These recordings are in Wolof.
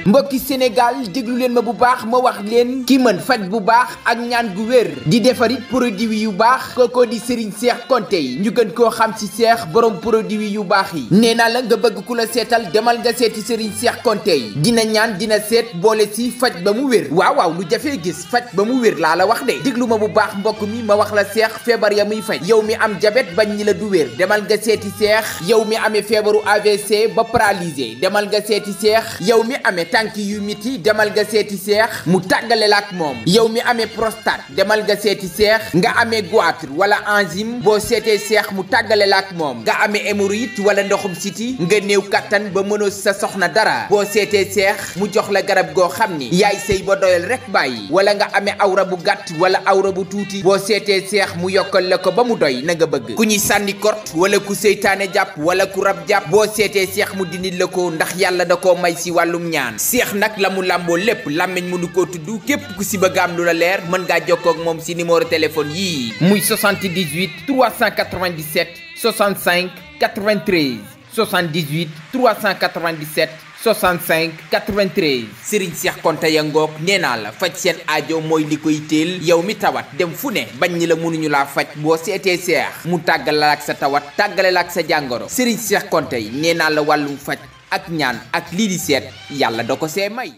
mbokki Sénégal déglu leen ma bu baax ma wax leen ki mën faj bu baax ak ñaan gu wér di defarit produit yu baax kookoo di Serigne Cheikh Konté yi ñu gën koo xam ci Cheikh borom produit yu baax yi nee naa la nga bëgg ku la seetal demal nga seeti Serigne Cheikh Konté yi dina ñaan dina seet boole ci faj ba mu wér waaw lu jafee gis faj ba mu wér laa la wax de déglu ma bu baax mbokk mi ma wax la Cheikh feebar ya muy faj yow mi am diabète bañ ñi la du wér demal nga seeti Cheikh yow mi amee feebaru AVC ba paralysé demal nga seeti Cheikh yow mi amee tànk yu miti demal nga seeti Cheikh mu tàggale la ak moom yow mi amee prostate demal nga seeti Cheikh nga amee goitre wala enzyme boo seetee Cheikh mu tàggale la ak moom nga amee hémorroïde wala ndoxum siti nga néew kattan ba mënoo sa soxna dara boo seetee Cheikh mu jox la garab goo xam ni yaay sëy ba doyal rek bàyyi wala nga amee awra bu gàtt wala awra bu tuuti boo seetee Cheikh mu yokkal la ko ba mu doy na nga bëgg ku ñuy sànni kort wala ku seytaane jàpp wala ku rab jàpp boo seetee Cheikh mu dindi la ko ndax yàlla da koo may si wàllum ñaan Cheikh nag la mu làmboo lépp làmmiñ mënu koo tudd képp ku si bëgg am lu la leer mën ngaa jokkoo ak moom si numéro téléphone yii muy 78 397 65 93 78 397 65 93 Serigne Cheikh Konté ya ngoog nee naa la faj seen aajo mooy li koy teel yow mi tawat dem fu ne bañ ñi la mënuñu laa faj boo seetee Cheikh mu tàggale la ak sa tawat tàggale la ak sa jàngoro Serigne Cheikh Konté yi nee naa la wàllum faj ak ñaan ak lii di seet yàlla da ko see may.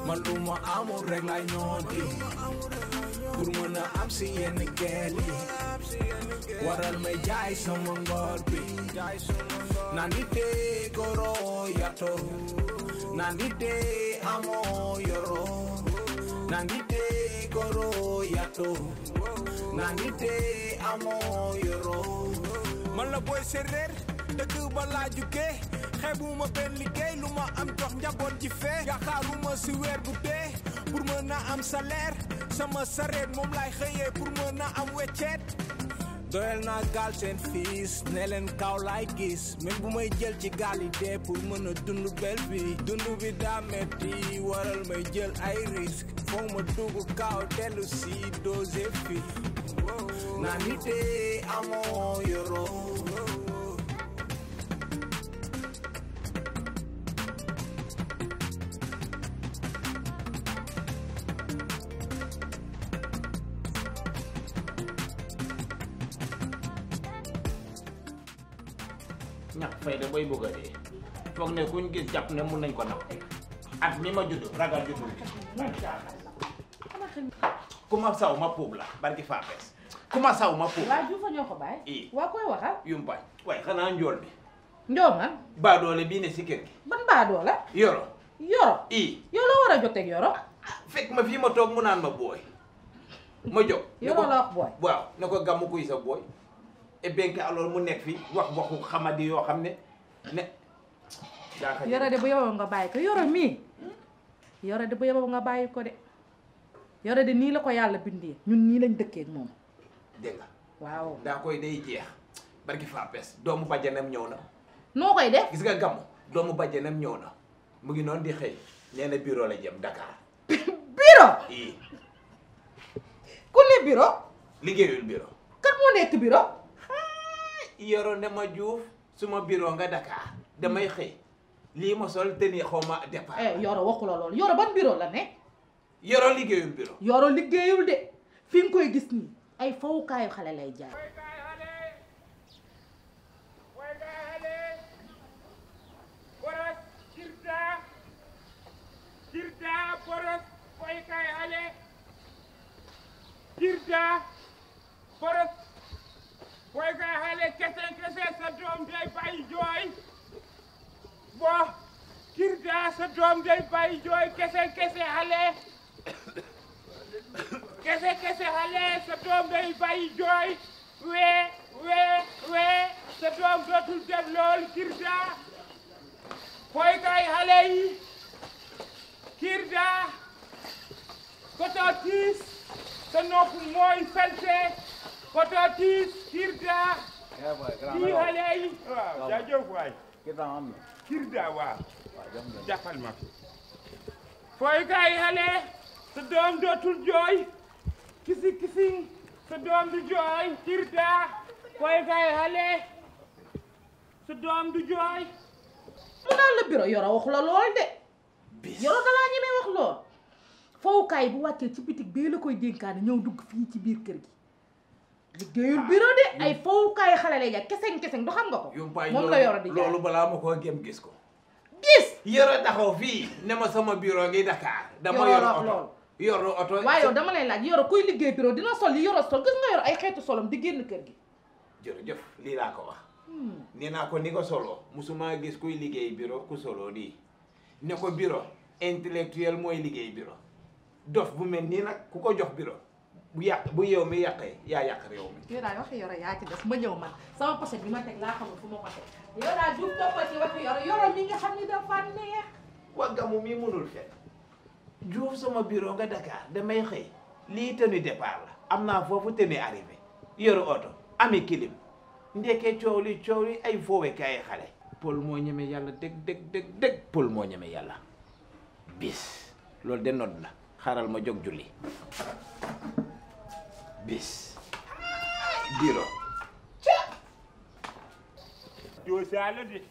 man lu ma amul rek lay ñooti pour mën a am si yenn gel yi waral may jaay sama ngor bi Nandite Koorou yato Nandite amo Yoro Nandite Koorou yato Nandite amo Yoro man la boy séeréer dëgg ba laa jugee xeebuma benn liggéey lu ma am jox njaboot ji fee yaakaaruma si weer bu dee pour mën a am salaire sama sareet moom laay xëyee pour mën a am wecceet doyal naa gaal seen fiis ne leen kaw laay gis même bu may jël ci gaal yi dee pour mën a dund bel bi dund bi daa metti waral may jël ay risque foog ma dugg kaw dellu si dosé fi Nandite amoo Yoro ñax fay da bay bëgg a dee foog ne kuñ gis jàpp ne mun nañ ko napp at mi ma judd ragal juddu ku ma saw ma puub la barki faapes ku ma saw ma puub waa Juufa ñoo ko bàyyi waa koy waxal yumpañ waaye xanaa njool bi njool man baadoole bii ne si kër gi ban baadoola Yoro yow la war a joteeg Yoro fekk ma fii ma toog mu naan ma booy ma jóg Yoro la wax booy waaw ne ko gàmmu kuy sa booy et bien que alors mu nekk fi wax waxu xamadi yoo xam ne Yoro de bu yeboo nga bàyyi ko Yoro mii Yoro de bu yeboo nga bàyyi ko de Yoro de nii la ko yàlla bindee ñun nii lañ dëkkee ak moom dégg nga waaw daa koy day jeex barki faapes doomu bàjjanam ñëw na noo koy def gis nga gàmmu doomu bàjjanam ñëw na mu ngi noonu di xëy nee na bureau la jëm Dakar bureau ku ne bureau liggéeyul bureau kat moo nekk bureau Yoro ne ma Juuf suma bureau nga Dakar damay xëy lii ma sol te ni xaw ma départ Yoro waxu la loolu Yoro ban bureau la ne Yoro liggéeyul bureau Yoro liggéeyul de fi nga koy gis nii ay fawukaayu xale lay jaay boy kay xale kese sa doom day bàyyi jooy bo kirda sa doom day bàyyi jooy kese xale sa doom day bàyyi jooy wee sa doom dootul def lool kirda boy kay xale yi kirda kototis sa nopp mooy salte kototis kirda lii xale yi waaw jaajëf waay kirda waaw jàppal ma fi fooy kay xale sa doom dootul jooy kisi sa doom du jooy kirda fooy kay xale sa doom du jooy mu naan la bureau Yoro waxu la lool de Yoro dalaa ñemee wax lool fowukaay bu wàccee ci bitig bee la koy dénkaane ñëw dugg fii ci biir kër gi liggéeyul bureau de ay fowukaay xale lay jaay keseng du xam nga ko moom la Yoro di jaay loolu balaa ma koo gém gis ko gis Yoro taxaw fii ne ma sama bureau ngi Dakar dama yor oto waaye yow dama lay laaj Yoro kuy liggéey bureau dina sol li Yoro sol gis nga Yoro ay xeetu solom di génn kër gi jërëjëf lii laa ko wax nee naa ko ni ko solo musuma gis kuy liggéey bureau ku solo nii ne ko bureau intellectuel mooy liggéey bureau dof bu mel nii nag ku ko jox bureau bu yow mi yàqee yaa yàq réew mi yow daal waxi Yoro yaa ci des ma ñëw man sama pochette bi ma teg laa xamul fu ma ko teg yow daal du toppal ci waxi Yoro mi nga xam ni dafa neex waggamu mi mënul fen Diouf sama bureau nga Dakar damay xëy lii tenue départ la am naa foofu tenue arrivé yoru oto ami kilim ndekee coow li ay foowe kaay xale Paul moo ñeme yàlla dëgg Paul moo ñeme yàlla bis loolu de nodd na xaaral ma jóg julli bis bureau doo saala de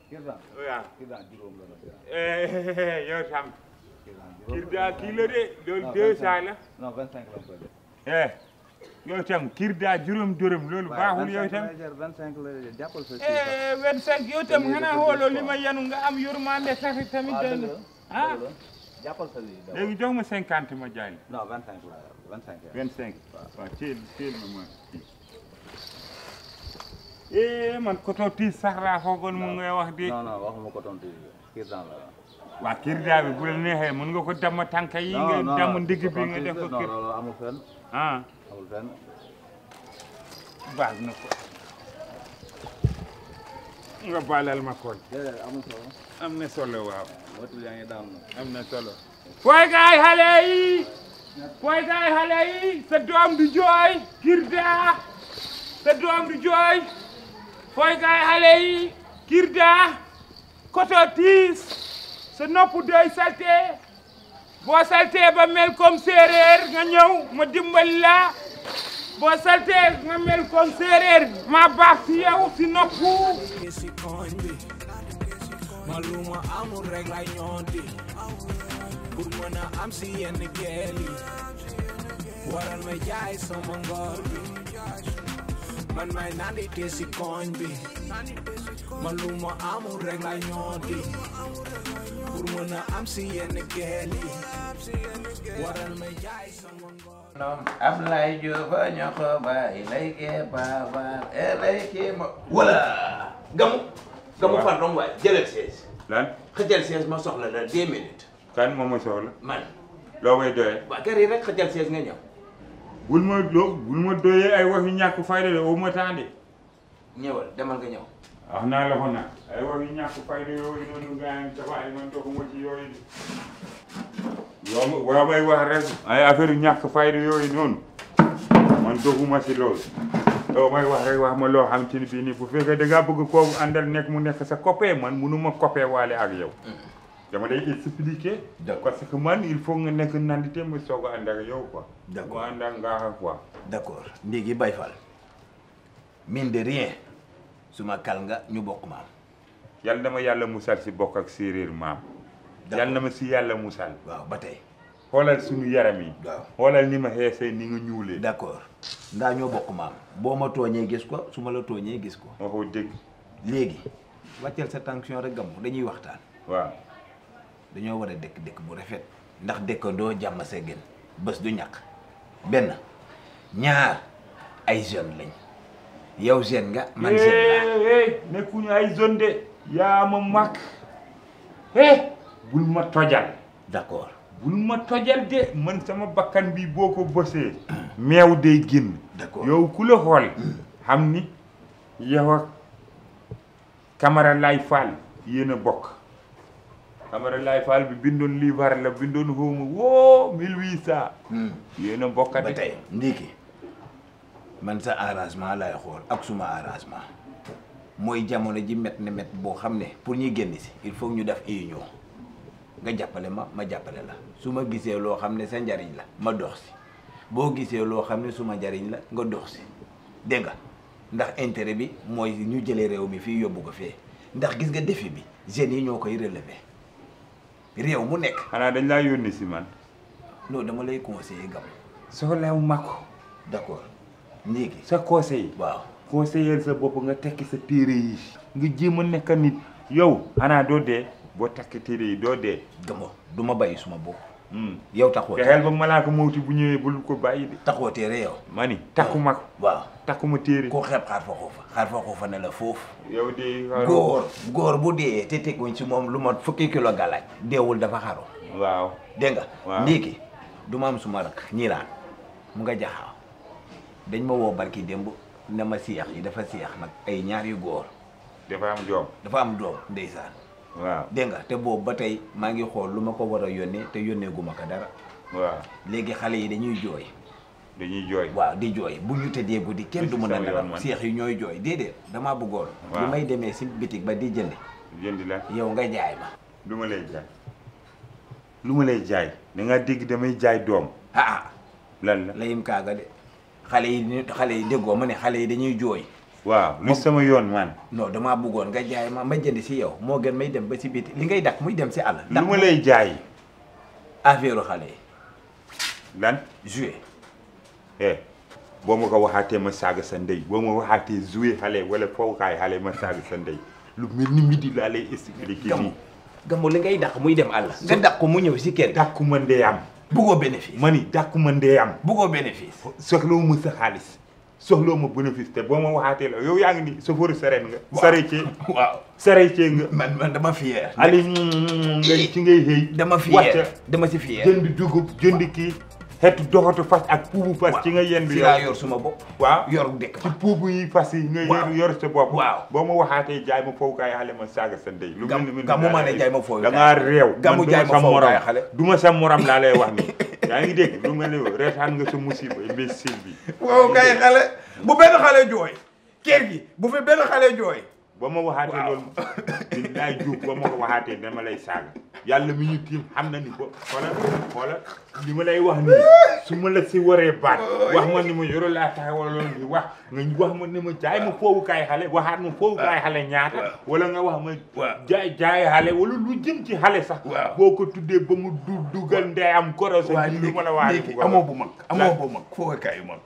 Kirda waaw Kirda juróom la yow tam Kirda kii la de loolu 2 saala non 25 la koy def yow tam Kirda juróom loolu baaxul yow tam 25 la jàppal sa 25 yow tam xanaa xooloo li ma yanu nga am yërmande sax tamit doy ah jàppal sa lii léegi jox ma 50 ma jaay non 25 la 25 waaw teel ma man koto tiis sax laa foogoon mu ngay wax di non waxuma koton tiis Kirda la waa Kirda bi bu la neexee mën nga ko damm tànk yi nga damm ndigg bi nga def ko kir non amul fenn amul fenn baax na ko nga baalal ma koon amul solo am na solo waaw motul yaa ngi daam am na solo fooy gaay xale yi sa doom du jooy Kirda sa doom du jooy fooy gaay xale yi Kirda koto tiis sa nopp doy salte boo salte ba mel comme séeréer nga ñëw ma dimbali la boo salte nga mel comme séeréer ma baax si yow si noppu si koñ bi ma lu ma amul rek lay ñoonti pour mën a am si yenn geel yi waral may jaay sama ngor bi man may nandite si koñ bi ma lu ma amul rek lay ñoonti pour mën a am si yenn geel yi waral may jaay sama ngor Ablaye Diop ñoo ko bàyyi lay kee baabaar lay kee ma wala gamu pardon waay jëlal 16 lan xëjal 16 ma soxla la 2 minutes kan moom ma soxla man loo may doyee waa kër yi rek xëjal 16 nga ñëw bul ma doyee ay waxi ñàkk fayda de au ma temps de ñëwal demal nga ñëw wax naa la ko nag ay waxi ñàkk fayda yooyu noonu gaañ dafa man doxuma ci yooyu de yow may wax rek ay affaire ñàkk fayda yooyu noonu man doxuma ci loolu yow may wax rek wax ma loo xam te ni bii nii bu fekkee da ngaa bëgg kooku àndal nekk mu nekk sa copain man mënuma copain waale ak yow dama lay expliquer parce que man il faut nga nekk nandite mu soog a ànd ak yow quoi mu ànd ak nga quoi d'accord ndéegi Baye Fall mine de rien suma kal nga ñu bokk maam yal na ma yàlla musal si bokk ak séeréer maam yal na ma si yàlla musal waaw ba tey xoolal suñu yaram yi waaw xoolal ni ma xeesee ni nga ñuulee d'accord ndaa ñoo bokk maam boo ma tooñee gis ko su ma la tooñee gis ko waxoo dëgg léegi wàcceel sa tension rek gamu dañuy waxtaan waaw dañoo war a dëkk bu rafet ndax dëkkandoo jàmm sa gën bés du ñàkk benn ñaar ay jeune lañ yow jeune nga man jeune laa nekkuñu ay jeune de yaa ma mag bul ma tojal d'accord bul ma tojal de man sama bakkan bi boo ko bësee meew day génn d'accord yow ku la xool xam ni yow ak Camara Lay Fall yéen a bokk Camara Lay Fall bi bindoon livre la bindoon xawma woo 1800 yéen a bokk ba tey ndiki man sa arrangement lay xool ak suma arrangement mooy jamono ji met ne met boo xam ne pour ñuy génn si il faut ñu def union nga jàppale ma jàppale la su ma gisee loo xam ne sa njariñ la ma dox si boo gisee loo xam ne suma njariñ la nga dox si dégg nga ndax intérêt bi mooy ñu jëlee réew mi fii yóbbu ko fee ndax gis nga défi bi jeunes yi ñoo koy relever réew mu nekk. xanaa dañ laa yónni si man. non dama lay conseiller gam. soxlawu ma ko. d'accord léegi. sa conseil. waaw conseiller sa bopp nga tekki sa téere yi. nga jéem a nekk nit. yow xanaa doo dee boo takki téere yi doo dee. gamo du ma bàyyi suma bopp. yow taxoo te xel ba malaaka mawti bu ñëwee bul ko bàyyi de. taxoo téere yow. ma ni takkuma ko. waaw takkuma téere. koo xeeb xaar fa xuufa ne la foofu. yow de. góor bu dee te teguñ ci moom lu mat fukki kilo galaaj deewul dafa xaru. waaw dégg nga. waaw ndéeki du ma am suma rak ñiiraan mu nga jaxaaw dañ ma woo barki démb ne ma seex yi dafa seex nag ay ñaari góor. dafa am joom. dafa am doom ndeysaan. waaw dégg nga te boobu ba tey maa ngi xool lu ma ko war a yónnee te yónnee gu ma ko dara. waaw léegi xale yi dañuy jooy. dañuy jooy. waaw di jooy bu ñu tëddee guddi kenn du mën a nelaw seex yi ñooy jooy déedéet damaa bëggoon. waaw lu may demee si bitig ba di jënd. jëndi la yow nga jaay ma. lu ma lay jaay. lu ma lay jaay. da nga dégg damay jaay doom. lan la layim kaaga de xale yi déggoo ma ne xale yi dañuy jooy. waaw lu sama yoon man. non damaa bëggoon nga jaay ma jënd si yow moo gën may dem ba si biti li ngay dak muy dem si àll. lu ma lay jaay. affaire xale yi. lan jouer. boo ma ko waxaatee ma saaga sa ndey boo ma waxaatee jouer xale wala fowukaay xale ma saaga sa ndey lu mel ni midi laa lay expliquer nii. gamu li ngay dak muy dem àll. nga dak ko mu ñëw si kër gi. dàkku ma ndey am. bëggoo bénéfice. ma ni dàkku ma ndey am. bëggoo bénéfice. soxlawu ma sa xaalis. soxloo ma bénéfice te boo ma waxaatee la yow yaa ngi ni chauffeur sareet nga. sareetier waaw sareetier nga. man dama fier. ali ngay ci ngay xëy. dama fier dama si fier. jënd dugub jënd kii xeetu doxatu fas ak puubu fas. ci nga yendu yow laa yor suma bopp. waaw yor dëkk ci puubu yi fas yi nga yor sa bopp. waaw boo ma waxaatee jaay ma fowukaay xale ma saaga sa ndey. lu mel ni gamu ma ne jaay ma fowukaay da ngaa réew. gamu jaay ma fowukaay xale du ma sa morom laa lay wax ni yaa ngi dégg lu mel ni reetaan nga sa musiba imbécile bi. fowukaay xale bu benn xale jooy kër gi bu fi benn xale jooy. ba ma waxaatee loolu dinaa juub ba ma ko waxaatee dama lay saaga yàlla mi ñu tiim xam na ni ko xoolal li ma lay wax nii su ma la si waree baat wax ma ni ma Yoro laa taxawaloon di wax nga wax ma ni ma jaay ma fowukaay xale waxaat ma fowukaay xale ñaata wala nga wax ma jaay xale wala lu jëm ci xale sax boo ko tuddee ba mu dugal ndey am koro sa lu ma la wax léegi amoo bu mag fowukaay yu mag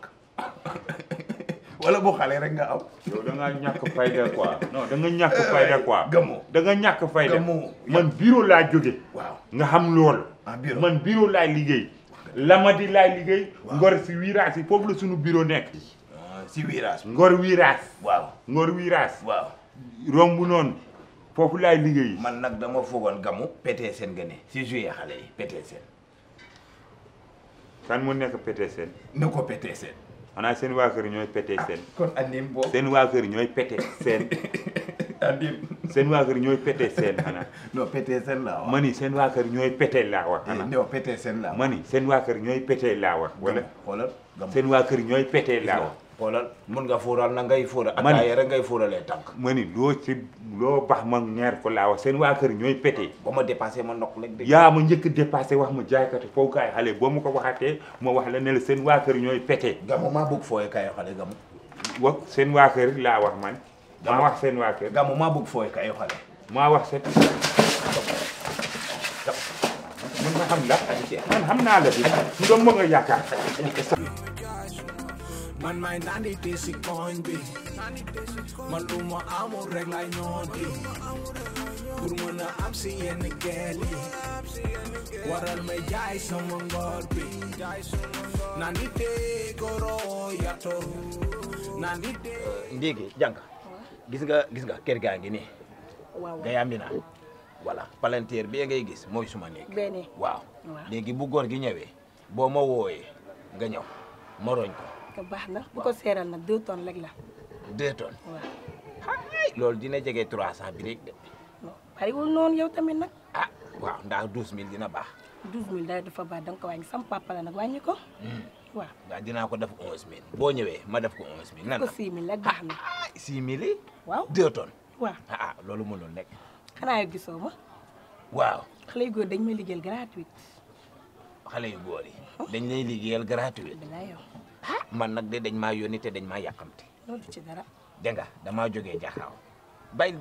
wala bu xale rek nga am. yow da nga ñàkk fayda quoi non da nga ñàkk fayda quoi. gamoo da nga ñàkk fayda. man gamoo bureau laa jóge. waaw nga xam loolu. bureau man bureau laay liggéey. Lamadi laay liggéey. Ngor si virage yi foofu la sunu bureau nekk. si virage. Ngor virage. waaw Ngor virage. waaw. romb noonu foofu laay liggéey. man nag dama foogoon gamu. pété seen gane si joué xale yi pété seen. kan mu nekk pété seen. ne ko pété seen. xanaa seen waa kër ñooy pété seen. kon andim boobu. seen waa kër ñooy pété seen. andim. seen waa kër ñooy pété seen xanaa. non pété seen laa wax. ma ni seen waa kër ñooy pété laa wax xanaa. non pété seen laa wax. ma ni seen waa kër ñooy pété laa wax. wala xoolal seen waa kër ñooy pété laa wax. xoolal mun nga fóoral na ngay fóoral. ataaya rek ngay fóoralee tànk. ma ni loo bax ma ñeer ko laa wax seen waa kër ñooy pété. ba ma dépassé ma nokk rek. yaa ma njëkk dépassé wax ma jaaykati fowukaay xale boo ma ko waxatee ma wax la ne la seen waa kër ñooy pété. gamu maa bëgg fooy kaay xale gamu. wax seen waa kër laa wax man. maa wax seen waa kër. gamu maa bëgg fooy kaay xale. maa wax seen. man ma xam la man xam naa la bi mu doon nga yaakaar. man may nandite si koñ bi man lu ma amul rek lay ñooti pour mën a am si yenn gel yi waral may jaay sama ngor bi nandite Koorou yato nandite. ndéegi jànk gis nga kër gaa ngi nii. waaw nga yambi naa voilà palanteer bi ngay gis mooy suma néeg. benn waaw léegi bu góor gi ñëwee boo ma wooyee nga ñëw ma roñ ko. baax na bu ko seeral nag 2 tonnes rek la. 2 tonnes. waaw loolu dina jege 300 bi rek de. non bariwul noonu yow tamit nag. waaw ndax 12000 dina baax. 12000 day dafa baax da nga ko wàññi sam papa la nag wàññi ko. waaw dinaa ko def 11000. boo ñëwee ma def ko 11000. nan la ko 6000 rek baax na. 6000 yi. waaw 2 tonnes. waaw loolu mënul nekk. xanaa yow gisoo ma. waaw. xale yu góor dañ may liggéeyal gratuit. xale yu góor yi. dañ lay liggéeyal gratuit. bilaay yow. man nag de dañ maa yónni te dañ maa yàqamti. loolu ci dara. dégg nga damaa jógee jaxaaw bàyyi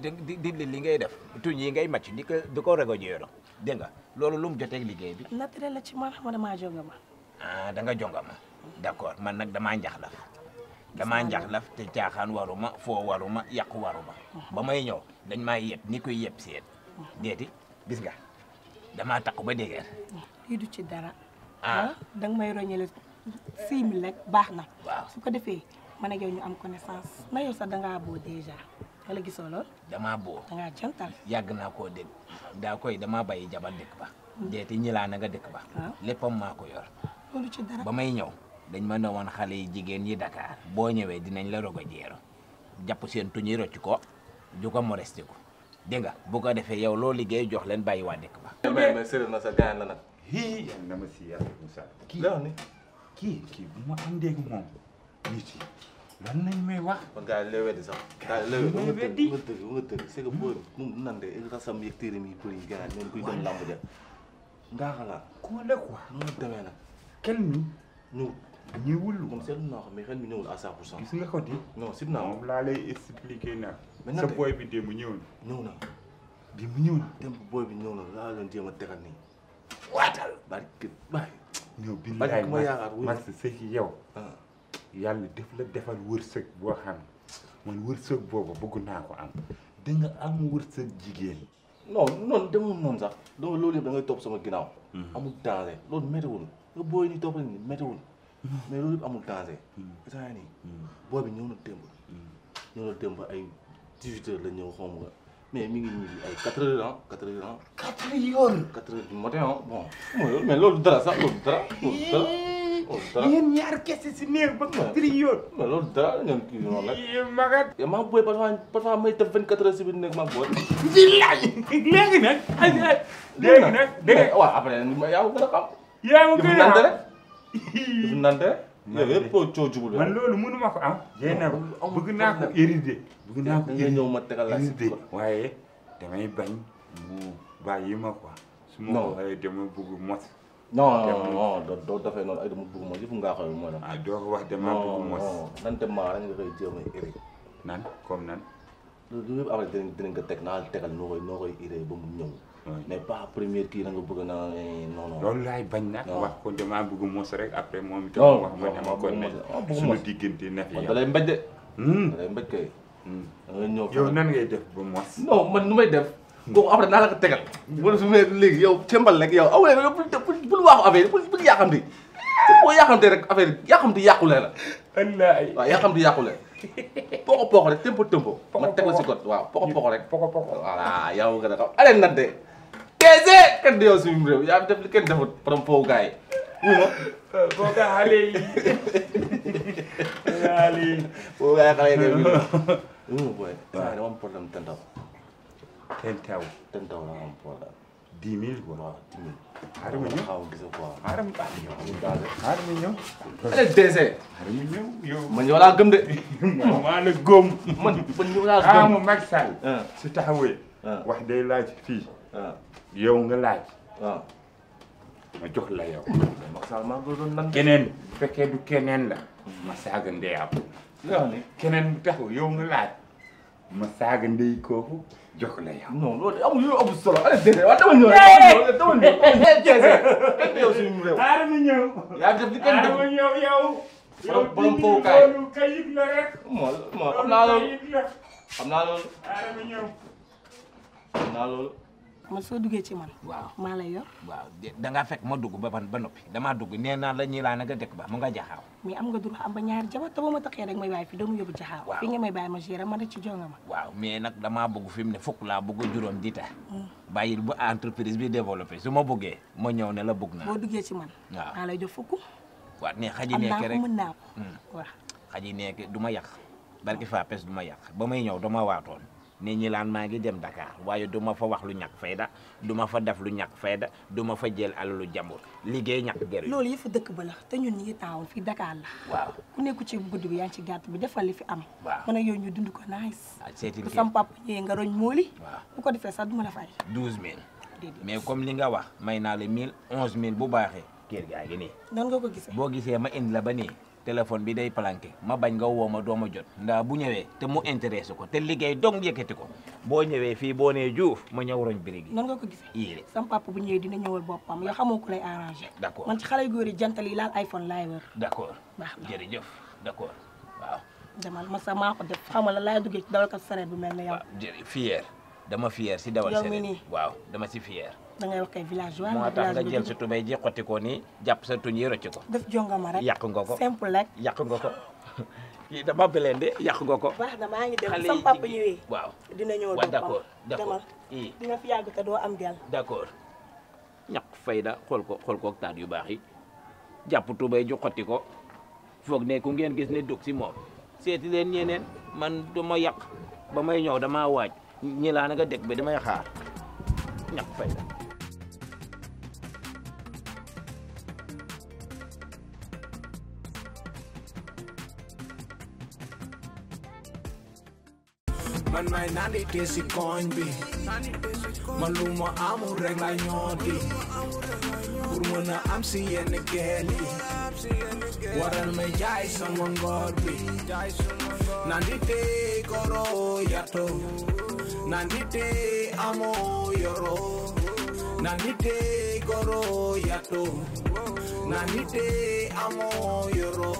di li ngay def tuñ yi ngay màcc di ko rego Yoro dégg nga loolu lu mu joteeg liggéey bi. naturel la ci man xam damaa jonga ma. ah da nga jonga ma d'accord man nag damaa njaxlaf te caaxaan waruma foo waruma yàqu waruma ba may ñëw dañ maa yeb ni koy yeb seet deeti gis nga damaa takku ba déggeer lii du ci dara danga may roñale 6000 rek baax na waaw su ko defee man ak yow ñu am connaissance na yow sax dangaa boo déjà wala gisoo lool damaa boo dangaa jantal yàgg naa koo dégg damaa bàyyi jabar dëkk ba deeti ñilaa na nga dëkk ba léppam maa ko yor loolu ci dara ba may ñëw dañ ma ne woon xale yi jigéen yi Dakar boo ñëwee dinañ la rogo Yoro jàpp seen tuñi rocc ko ju ko molesté ko dégg nga bu ko defee yow loo liggéey jox leen bàyyi waa dëkk ba. mais sérieux na sa gaañ la nag. hii yal na ma si yàlla Moussa. kii bu ma àndee ak moom nit yi lan lañ may wax. kon gars yi lay weddi sax. gars yi lay weddi nga tëgg c'est que booy mu nande rasam yëg téere mi pour yi gars yi kuy dem lamb ja ngaa xalaat. koo la quoi. nu mu demee nag. kenn mi ñëwul moom seetlu naa ko mais xel mi ñëwul à 100%. gis nga ko di. non sit naa moom laa lay expliquer nag. mais sa boy bi démb ñëw na. ñëw na. bi mu ñëw na. démb boy bi ñëw na laa leen jéem a tegal nii. waatal barke baay. ñëw billaay ma yaakaar mas sëy yow. yàlla def la defal wërsëg boo xam man wërsëg boobu bëgg naa ko am. da nga am wërsëg jigéen. non demul noonu sax donc loolu yëpp da ngay topp sama ginnaaw. amul danger loolu météwul nga booy ni topp ni météwul. mais loolu yëpp amul danger. saa nii booy bi ñëw na démb ay 18 heures la ñëw xaw ma mais mi ngi ñibbi ay 4 heures ah 4 heures ah. 4 heures 4 heures du matin ah bon. mais loolu dara sax loolu dara. yéen ñaar kese si néeg ba 4 heures. mais loolu dara ñoom kii noonu nag. magat. yow maa booy parfois may def 24 heures si biir néeg maa booy. léegi nag. léegi nag dégg waaw après yaa ma gën a xam. yaa ma gën a xam dafa nante yow yëpp coo jubul man loolu mënu ma ko am. yéen a bëgg naa ko hérité. bëgg naa ko hérité ñëw ma tegal la si ko waaye damay bañ mu bàyyi ma quoi. su ma ko waxee dama bëgg mos. non doo defee noonu ay dama bëgg mos yëpp ngaa xam mooy lan. ah doo ko wax dama bëgg mos. nante maa rek nga koy jéem a hérité. nan comme nan. loolu yëpp après dinañ ko teg naa tegal noo koy hérité ba mu ñëw. mais pas première kii na nga bëgg na non. loolu laay bañ nag. wax ko damaa bëgg mos rek après moom itam. wax ma dama ko ne suñu diggante na fi. da lay mbéj de. da lay mbéj kay. da ngay ñëw yow nan ngay def ba mos. non man nu may def. kooku après naa la ko tegal. wala su ma léegi yow cembal rek yow awulee bul waaxu affaire yi bul yàqamti. boo yàqamtee rek affaire yi yàqamti yàqule la. wallaahi waaw yàqamti yàqule. poko rek tempo. ma teg la si code waaw poko rek. poko voilà yow nga ne xam allez nat de. kese kenn du yow suñu réew yaa def li kenn defut borom foofu gars yi. foo gaa xale yi. foofu gars yi xale yi kay wii booy. waaw dama am problème tentaw. tentaw la am problème. 10 000 quoi. waaw 10 000. xaaral ma ñëw xaw ma gis quoi. xaaral ma ñëw. allez dese. xaaral ma ñëw yow. man yow laa gëm de. maa la góom. man yow laa gëm. mu Macky Sall. su taxawee. wax day laaj fii. yow nga laaj. waaw. ma jox la yow. Macky Sall maa ngi doon nan. keneen bu fekkee du keneen la. ma saaga ndey am. keneen bu taxaw yow nga laaj. ma saaga ndey kooku jox la yow. non loolu amul yow amul solo allez déedéet waaw dama ñëw dama ñëw. kenn yow suñu réew. xaaral ma ñëw. yaa def li kenn def. xaaral ma ñëw yow. borom foofu kaay. loolu kayit la rek. xam naa loolu. xam naa loolu. xaaral ma ñëw. xam naa loolu. man soo duggee ci man. waaw maa lay yor. waaw da ngaa fekk ma dugg ba noppi damaa dugg nee naa la ñuy laa na nga dëkk ba mu nga jaxaaw. mais am nga droit am ba ñaari jabar te boo ma taxee rek may bàyyi fi doomu yóbbu jaxaaw. waaw fi nga may bàyyi ma gérer ma rek ci jonga ma. waaw mais nag damaa bëgg fi mu ne fukk laa bëgg juróom di ta bàyyil bu entreprise bi développé su ma bëggee ma ñëw ne la bëgg naa. boo duggee ci man. waaw maa lay jox fukk. waaw ne xaji nekke rek am naa ko mën naa ko. waaw xaji nekke du ma yàq barki faa pes du ma yàq ba may ñëw dama waatoon ne ñi laan maa ngi dem Dakar waaye du ma fa wax lu ñàkk fayda du ma fa def lu ñàkk fayda du ma fa jël alalu jàmbur liggéey ñàkk gër loolu yëpp dëkk ba la te ñun ñi ngi taawoon fii Dakar la. waaw ku nekku ci guddi bi yaa ngi ci gàtt bi defal li fi am. waaw man ak yow ñu dund ko nice. seeti bu sam papa ñëwee nga roñ mooli. waaw bu ko defee sax du ma la fay. 12000 mais comme li nga wax may naa la 1000 11000 bu baaxee kër gaa ngi nii. nan nga ko gisee. boo gisee ma indi la ba nii téléphone bi day planqué ma bañ nga woo ma doo ma jot ndaa bu ñëwee te mu intéressé ko te liggéey dong yëkkati ko boo ñëwee fii boo nee Diouf ma ñëw roñ birigi. nan nga ko gisee. yii sam papa bu ñëwee dina ñëwal boppam yoo xamoo ko lay arrangé. d'accord man ci xale yu góor yi jantal yi laal iPhone laay wër. d'accord baax na jërëjëf d'accord waaw. demal ma sa maa ko def xam nga la laay duggee ci dawalkat sareet bu mel ne yow. waaw fier dama fier si dawal yow mi sareet nii. waaw dama si fier. da ngay wax kay villageois. moo tax nga jël sa tubéy ji xotti ko nii jàpp sa tuñ yi rocc ko. def jongama rek yàq nga ko simple rek. yàq nga ko kii dama beleen de yàq nga ko. baax na maa ngi dem xale sam papa ñëwee. waaw dina ñëw waaw boppam d'accord d'accord demal dina fi yàgg te doo am gel. d'accord ñàkk fayda xool ko ak taat yu baax yi jàpp tubéy ju xotti ko foog ne ku ngeen gis ne dug si moom seeti leen ñeneen man dama yàq ba may ñëw dama waaj ñi laa na nga dëkk bi damay xaar ñàkk fayda. man may nandite si koñ bi man lu ma amul rek la ñooti pour mën a am si yenn gel yi waral may jaay sama ngor bi nandite Koorou yato nandite amo Yoro nandite Koorou yato nandite amo Yoro.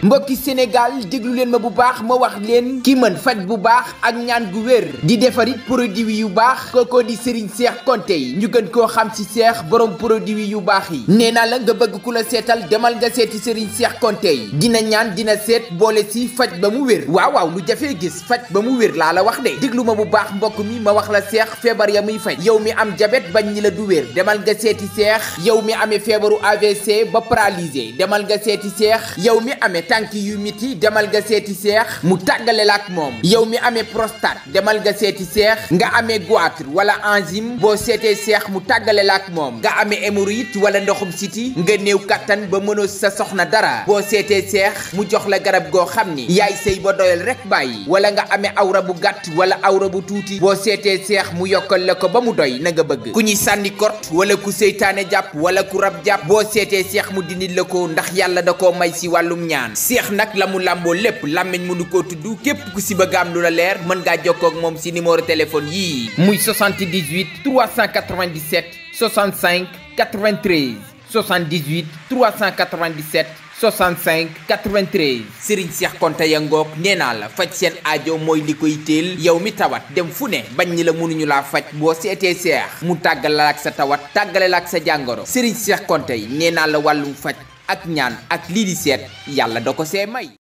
mbokki Sénégal déglu leen ma bu baax ma wax leen ki mën faj bu baax ak ñaan gu wér di defarit produit yu baax kookoo di Serigne Cheikh Konte ñu gën koo xam ci Cheikh borom produit yu baax yi nee naa la nga bëgg ku la seetal demal nga seeti Serigne Cheikh Konte yi dina ñaan dina seet boole si faj ba mu wér waaw lu jafee gis faj ba mu wér laa la wax de déglu ma bu baax mbokk mi ma wax la Cheikh feebar ya muy faj yow mi am jabet bañ ñi la du wér demal nga seeti Cheikh yow mi amee feebaru AVC ba paralysé demal nga seeti Cheikh yow mi amee tànk yu miti demal nga seeti Cheikh mu tàggale la ak moom yow mi amee prostate demal nga seeti Cheikh nga amee goitre wala enzyme boo seetee Cheikh mu tàggale la ak moom nga amee hémorroïde wala ndoxum siti nga néew kattan ba mënoo sa soxna dara boo seetee Cheikh mu jox la garab goo xam ni yaay sëy ba doyal rek bàyyi wala nga amee awra bu gàtt wala awra bu tuuti boo seetee Cheikh mu yokkal la ko ba mu doy na nga bëgg ku ñuy sànni kort wala ku seytaane jàpp wala ku rab jàpp boo seetee Cheikh mu dindi la ko ndax yàlla da koo may si wàllum ñaan Cheikh nag la mu làmboo lépp làmmiñ mënu koo tudd képp ku si bëgg am lu la leer mën ngaa jokkoo ak moom si numéro téléphone yii muy 78 397 65 93 78 397 65 93 Serigne Cheikh Konte ya ngoog nee naa la faj seen aajo mooy li koy teel yow mi tawat dem fu ne bañ ñi la mënuñu laa faj boo seetee Cheikh mu tàggale la ak sa tawat tàggale la ak sa jàngoro Serigne Cheikh Konte yi nee naa la wàllum faj ak ñaan ak lii di seet yàlla da ko see may